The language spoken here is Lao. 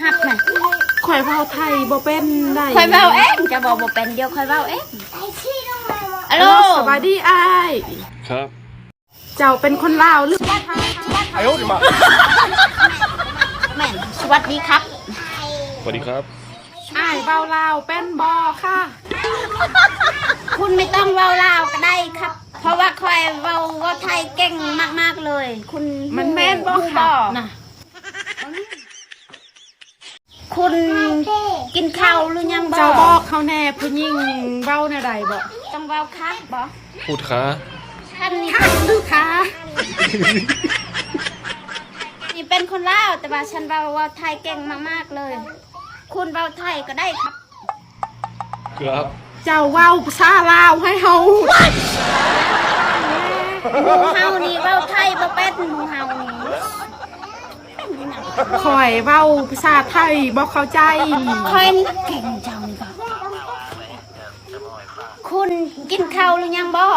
ຮັບນະ ຂ້ອຍເວົ້າໄທບໍ່ເປັນໃດ. ຂ້ອຍເວົ້າເອງ ຈະບອກບໍ່ເປັນ ດຽວຂ້ອຍເວົ້າເອງ. ອາໂລ ສະບາຍດີອ້າຍ. ຄັບ. ເຈົ້າເປັນຄົນລາວຫຼື ອາໂຍ ມາ ແມ່ນ ສະຫວັດດີຄັບ. ສະຫວັດດີຄັບ. ອ້າຍເວົ້າລາວເປັນບໍ່ຄະ? ຄຸນໄມ່ຕ້ອງເວົ້າລາວກໍໄດ້ຄັບ ເພາະວ່າຂ້ອຍເວົ້າ ເວົ້າໄທເກັ່ງມາກໆເລີຍ. ຄຸນ ມັນແມ່ນບໍ່ຄະນະ? ຄຸນກິນເຂົ້າຫຼືຍັງບໍ່? ເຈົ້າບອກເຮົາແດ່ ຜູ້ຍິງເວົ້າແນວໃດບໍ? ຕ້ອງເວົ້າຄະບໍ? ພູດຄະ. ຄັນນີ້ ຄະຫຼືຄະ? ນີ້ເປັນຄົນລາວ ແຕ່ວ່າສັນເວົ້າ ເວົ້າໄທເກັ່ງມາກໆເລີຍ. ຄຸນເວົ້າໄທກໍໄດ້ຄັບ. ຄັບ. ເຈົ້າເວົ້າພາສາລາວໃຫ້ເຮົາ. ໝູ່ເຮົານີ້ເວົ້າໄທບໍ່ເປັນ ໝູ່ເຮົານີ້. ຂ້ອຍເວົ້າພາສາໄທບໍ່ເຂົ້າໃຈ. ຂ້ອຍນີ້ກໍເກັ່ງ ເຈົ້ານີ້ກໍ. ຄຸນກິນເຂົ້າຫຼືຍັງບໍ່?